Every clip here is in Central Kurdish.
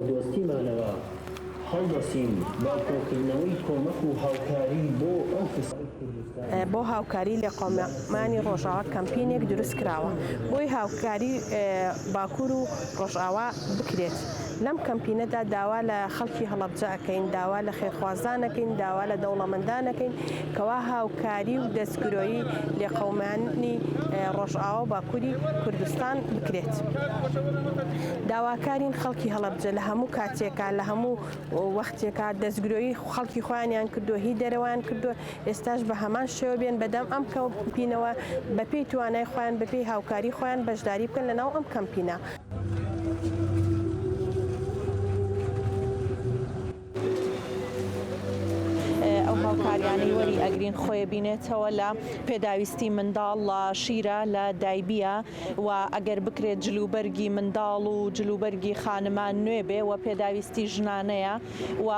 دۆستیمانەوە هەڵدەسین بە کۆکردنەوەی کۆمەک و هاوکاری بۆ ئەو بۆ هاوکاری لێقەومانی ڕۆژئاوا کەمپینێک دروست کراوە بۆی هاوکاری باکوور و ڕۆژئاوا بکرێت. لەم کەمپینەدا داوا لە خەڵکی هەڵەبجە ئەکەین، داوا لە خێرخوازان ئەکەین، داوا لە دەوڵەمەندان ئەکەین کەوا هاوکاری و دەستگرۆیی لێقەومانی ڕۆژئاوا و باکووری کوردستان بکرێت. داواکارین خەڵکی هەڵەبجە لە هەموو کاتێکا لە هەموو وەختێکا دەستگرۆیی خەڵکی خۆیانیان کردووە، هی دەرەوەیان کردووە، ئێستاش بە هەمان شێوە بێن بەدەم ئەم کەمپینەوە بەپێی توانای خۆیان بەپێی هاوکاری خۆیان بەشداری بکەن لەناو ئەم کەمپینە. ئەو هاوکاریانەی وەری ئەگرین خۆی بینێتەوە لە پێداویستی منداڵ لە شیرە لە دایبیە و ئەگەر بکرێت جلوبەرگی منداڵ و جلوبەرگی خانمان نوێ بێ و پێداویستی ژنانەیە و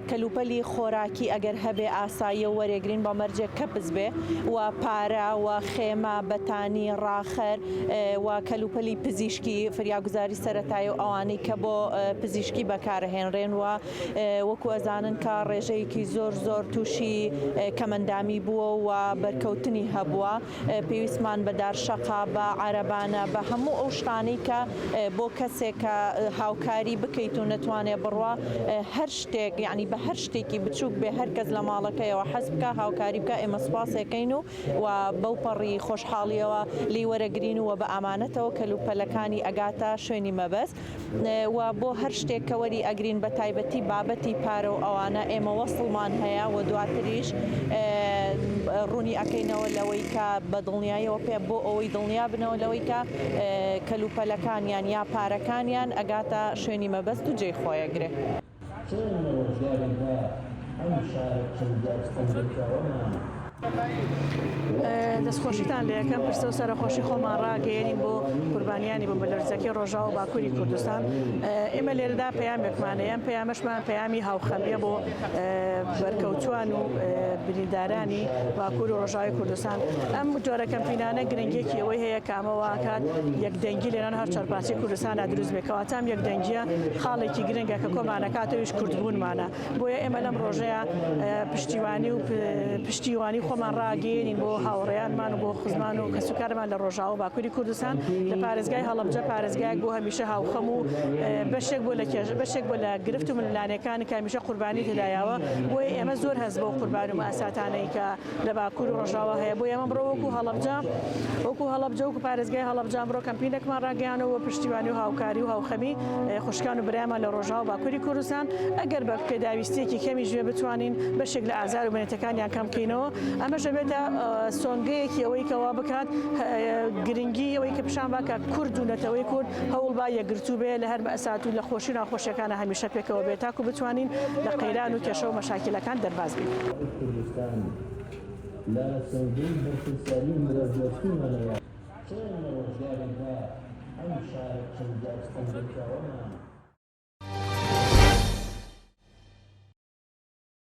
کەلوپەلی خۆراکی ئەگەر هەبێ ئاساییە و وەرێگرین بە مەرجێک کەپس بێ و پارە و خێمە، بەتانی، ڕاخەر و کەلوپەلی پزیشکی، فریاگوزاری سەرەتایی و ئەوانەی کە بۆ پزیشکی بەکارەهێنرێن و وەکو ئەزانن کە ڕێژەیەکی زۆر زۆر تووشی کەمەندامی بووە و بەرکەوتنی هەبووە. پێویستمان بە دارشەقە، بە عەرەبانە، بە هەموو ئەو شتانەی کە بۆ کەسێک کە هاوکاری بکەیت و نەتوانێ بڕوا، هەر شتێک یانی بە هەر شتێکی بچووک بێ هەر کەس لە ماڵەکەیەوە حەز بکا هاوکاری بکا ئێمە سوپاسێکەین و و بەو پەڕی خۆشحاڵیەوە لێی وەرەگرین و بە ئامانەتەوە کەلوپەلەکانی ئەگاتە شوێنی مەبەست. و بۆ هەر شتێک کە وەری ئەگرین بە تایبەتی بابەتی پارە و ئەوانە ئێمە وەسڵمان هەیە و دواتریش ڕوونی ئەکەینەوە لەوەی کە بە دڵنیاییەوە پێ بۆ ئەوەی دڵنیا بنەوە لەوەی کە کەلوپەلەکانیان یا پارەکانیان ئەگاتە شوێنی مەبەست و جێی خۆیەگرێ. چۆن لە ڕۆژگارێکدا ئەم شارە چەند جار ستەملێکراوەمان دەستخۆشیتان لە یەکەم پرسە و سەرەخۆشی خۆمان ڕاگەیەنین بۆ قوربانیانی بومەلەرزەکەی ڕۆژاوا و باکووری کوردستان. ئێمە لێرەدا پەیامێکمان هەیە، ئەم پەیامەشمان پەیامی هاوخەمییە بۆ بەرکەوتووان و بریندارانی باکوور و ڕۆژاوای کوردستان. ئەم جۆرە کەمپینانە گرنگییەکی ئەوەی هەیە کە ئەمە واکات یەکدەنگی لەنێوان هەر چوارپارچەی کوردستاندا دروست بێت. کەواتە ئەم یەکدەنگییە خاڵێکی گرنگە کە کۆمانەکات ئەویش کوردبوونمانە. بۆیە ئێمە لەم ڕۆژەیا پشتیوانی و پشتیوانی خۆمان ڕاگەیەنین بۆ هاوڕێیانمان و بۆ خزمان و کەسوکارمان لە ڕۆژاوا و باکووری کوردستان لە پارێزگای هەڵەبجە پارێزگایەک بۆ هەمیشە هاوخەم و بەشێک بۆ لە کێش بەشێک بۆ لە گرفت و ململانێکان کە هەمیشە قوربانی تێدایەوە بۆیە ئێمە زۆر هەست بەو قوربانی و مەئساتانەی کە لە باکوور و ڕۆژاوا هەیە بۆیە ئێمە ئەمڕۆ وەکوو هەڵەبجە وەکوو هەڵەبجە وەکوو پارێزگای هەڵەبجە ئەمڕۆ کەمپینێکمان ڕاگەیاندووە بۆ پشتیوانی و هاوکاری و هاوخەمی خوشکان و برایانمان لە ڕۆژاوا و باکووری کوردستان ئەگەر بە پێداویستییەکی کەمیش بێ بتوانین بەشێک لە ئازار و مەینەتەکانیان کەم بکەینەوە ئەمەش دەبێتە سۆنگەیەکی ئەوەی کە وا بکات گرنگی ئەوەی کە پیشان با کە کورد و نەتەوەی کورد هەوڵ با یەکگرتوو بێ لە هەر مەئسات و لە خۆشی و ناخۆشیەکانا هەمیشە پێکەوە بێ تاکو بتوانین لە قەیران و کێشە و مەشاکیلەکان دەرباز بین. کوردستان لە سۆنگەی بەرپرسیاری مرۆڤدۆستیمانەوە چۆن لە ڕۆژگارێکدا ئەم شارە چەند جار ستەملێکراوەمان.